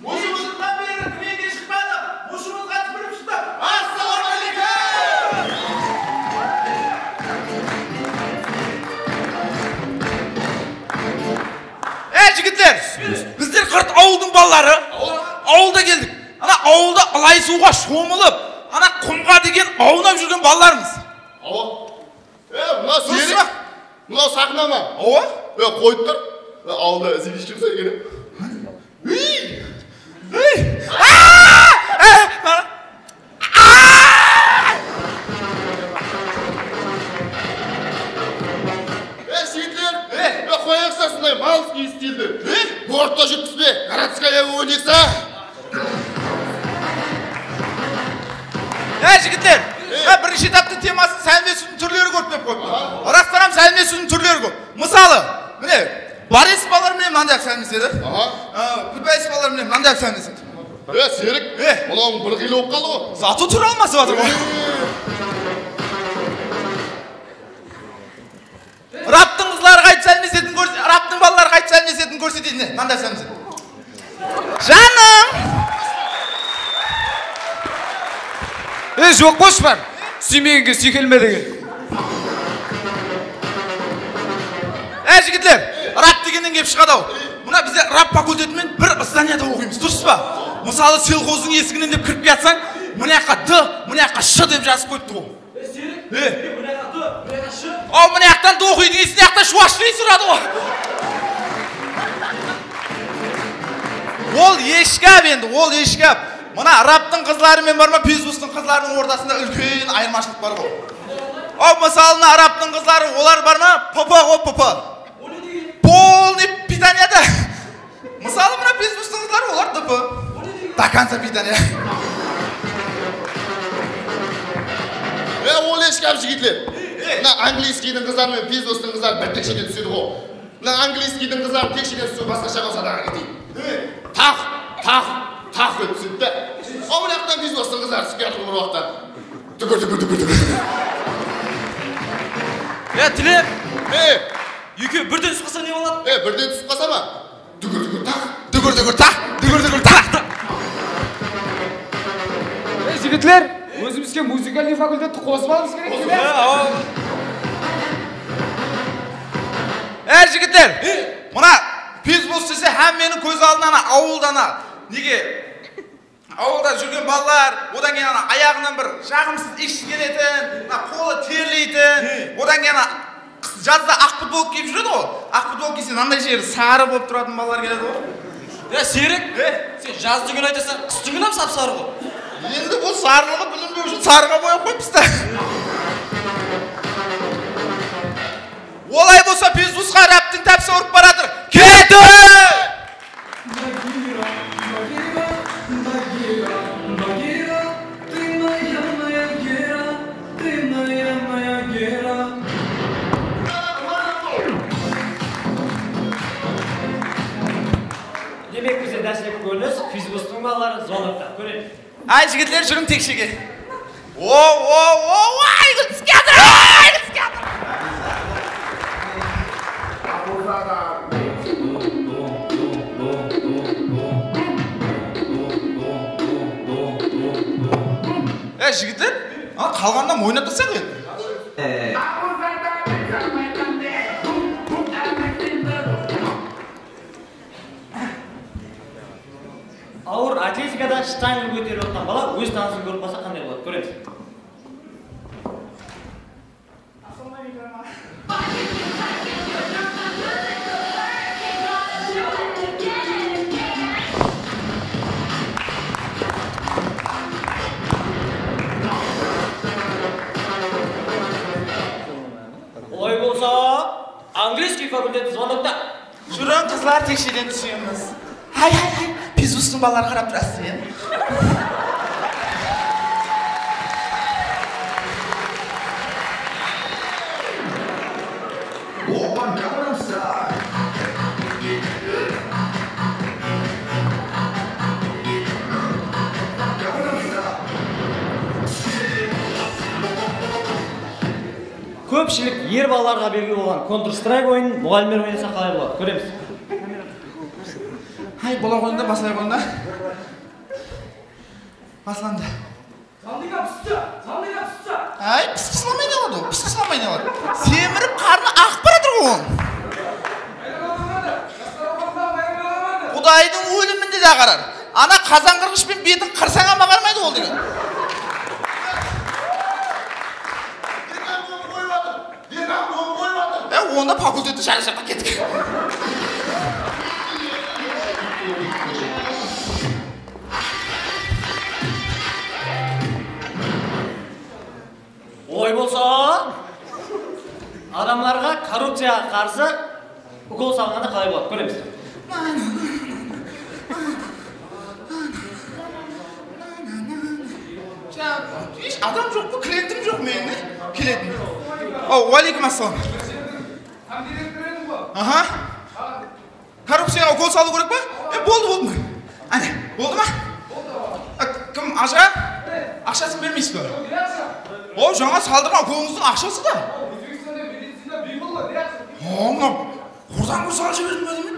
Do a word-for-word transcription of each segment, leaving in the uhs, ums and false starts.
Usı mızıqtan beri kim enge shıqpadı? Usı mızıqqa túpirip shıqtı. Assalawma áleykum! Ey, jigitler! Bizler qırt awıldıń balaları. Awılda keldik. Ana awılda ılay suwǵa shomılıp, ana qumǵa degen awnap júrgen balalarmız. Awa. E, mına Serik, mına saxna ma? Awa. E, qoyıp tur. E, awılda izilip shıqsa eken. Úy! Úy! Aa! E, a! Aa! E, jigitler, e, qoyayıqsa sonday malskiy stildi. E, bortta júripsizbe? Gorodskaya oynayıqsa. Ey, jigitler! Ey! Ha, birinshi etaptıń temasın sálemlesiwdiń túrleri kóp dep qoyıptı. Aha. Rastan hám sálemlesiwdiń túrleri kóp. Mısalı, mine, Boris balalar menen mınanday qılıp sálemlesedi. Aha. A, Gúlbáyis balalar menen mınanday qılıp sálemlesedi. Ey, Serik, ey, mınawıń bir qıylı bolıp qaldı ǵoy. Zato túr almasıp atır ǵoy. Ey! Raptıń qızları qaytıp sálemlesetin kórse-, Raptıń balaları qaytıp sálemlesetin kórseteyin, mine, mınanday sálemlesetin. Janım! Ey, joq, bosh bar. Súymegenge súykelme degen. Ey, jigitler, rap degennen kelip shıǵadı-aw. Mına bizler rap fakulteti menen bir zdaniyada oqıymız, durıs pa? Mısalı, selxozdıń esiginen dep kirip kiyatsań, mına jaqqa D, mına jaqqa Sh dep jazıp qoyıptı ǵoy. E, Serik, e, mına jaqta, mına jaqta shı. Aw, mına jaqtan doqıydıń iyisi, mına jaqtan shuwashtıń iyisi uradı ǵoy. Ol eshkap endi, ol eshkap. Mına araptıń qızları menen bar ma, Pizbustıń qızlarınıń ortasında úlken ayırmashılıq bar ǵoy. Aw, mısalı, mına araptıń qızları, olar bar ma, P P ǵoy, P P. Polnıy pitaniya da. Mısalı, mına Pizbustıń qızları, olar D P. До конца питания. E, ol eshkap jigitler. Mına angliyskiydiń qızları menen Pizbustıń qızları bir teksheden túsedi ǵoy. Mına angliyskiydiń qızları teksheden túsiw basqasha ǵoy, sadaǵa keteyin. Taq, taq, taq dep túsedi de. Aw, mına jaqtan Pizbustıń qızları túsip kiyatır bir waqıtta. Túkir, túkir, túkir, túkir. Ya, Tilep. E. Ekewi birden túsip qalsa ne boladı? E, birden túsip qalsa ma? Dúgir-dúgir taq, dúgir-dúgir taq, dúgir-dúgir taq. Ey, jigitler, ózimizge muzıkalnıy fakultetti qosıp alıwımız kerek emes pe? Ey, jigitler, mına Pizbus dese, hámmeniń kóz aldına ana, awılda ana. Nege? Awılda júrgen balalar, odan keyin ana ayaǵınan bir jaǵımsız iyis keletin, mına qolı terleytin, odan keyin ana qıs-, jazda aq futbolka kiyip júredi ǵoy. Aq futbolka kiyse, mınanday jeri sarı bolıp turatuǵın balalar keledi ǵoy. Ya, Serik, e? Sen jazdıń kúni aytasań, qıstıń kúni hám sap-sarı ǵoy. Endi bul sarılıǵı bilinbew ushın sarıǵa boyap qoyıppız da. Olay bolsa, Pizbusqa raptıń tápsi urıp baratır. Ketiń! Bagira, Bagira, Bagira, Bagira, ты моя, моя Гера, ты моя, моя Гера. Demek, bizde dáslepki kórinis Pizbustıń balaları, zvonokta. Kóremiz. Ay, jigitler, júriń tekshege. O, o, o, o, aygil túsip kiyatır, aygil túsip kiyatır. Ey, jigitler, a, qalǵanına moynatpasań endi. Awır atletikada shtanga kóterip atqan bala óz tanısın kórip qalsa qanday boladı? Kóremiz. Olay bolsa, angliyskiy fakulteti zvonokta. Júriń, qızlar, teksheden túsemiz. Hay, hay, hay, Pizbustıń balaları qarap turasız, ya. Kópshilik er balalarǵa belgili bolǵan Counter Strike oyının muǵallimler oynasa qalay boladı? Kóremiz. Hay, bola qoyıń da, baslay qoyıń da. Baslandı. Zaldıǵa pıstı! Zaldıǵa pıstı! Ay, pıs-pıslamay ne qıladı ol? Pıs-pıslamay ne qıladı? Semirip qarnı aqıp baratır ǵoy onıń. Qudaydıń óliminde de aqarar. Ana qazan qırǵısh penen betin qırsań hám aqarmaydı ol degen. Dekan qoyıp qoyıp atır. E, onda fakultetti jarı jaqqa kettik. Oy bolsa, adamlarǵa korrupciyaǵa qarsı ukol salǵanda qalay boladı, kóremiz. Jańa, hesh adam joq pa, klientim joq meniń, ne? Keletin. O, wa aleykum assalam. Aha. Korrupciyaǵa ukol salıw kerek pa? E, boldı, boldı. Áne, boldı ma? E, kim, aja? Aqshasın bermeysiz be? O, jańa saldırǵan ukolińizdiń aqshası da. O, mına, qurdan qur salıp jiberdim ba deymen.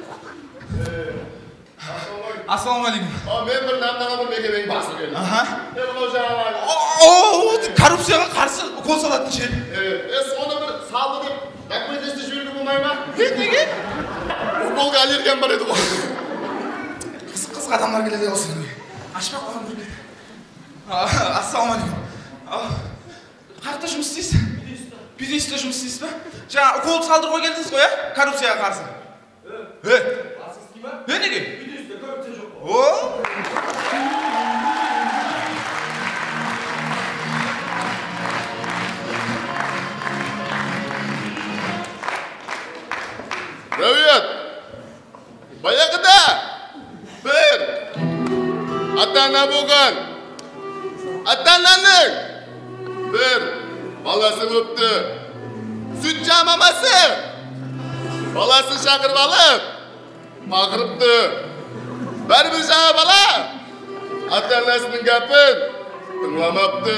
Assalawma aleykum. A, men bir namnaǵa bir mekemeniń bası keldim. Aha. E, mınaw jańaǵı. O, o, o, korrupciyaǵa qarsı ukol salatın jer. E, e, sonı bir saldı dep dokumentlesterip jiberge bolmay ma? Ne, nege? Ukolǵa allergiyam bar edi ǵoy. Qızıq, qızıq adamlar keledi ǵoy. Ashpa qoyıń bir. A, assalawma aleykum. A, qayaqta jumıs isleysiz? Pideysta jumıs isleysiz ba? Jańa ukoldı saldırıwǵa keldińiz ǵoy, ya? Korrupciyaǵa qarsı. E? E, nege? O! Ráwiyat! Bayaǵıda bir ata-ana bolǵan. Ata-ananıń bir balası bolıptı. Sútsham aması balasın shaqırıp alıp, baqırıptı. Báribir jańa bala ata-anasınıń gápin tıńlamaptı.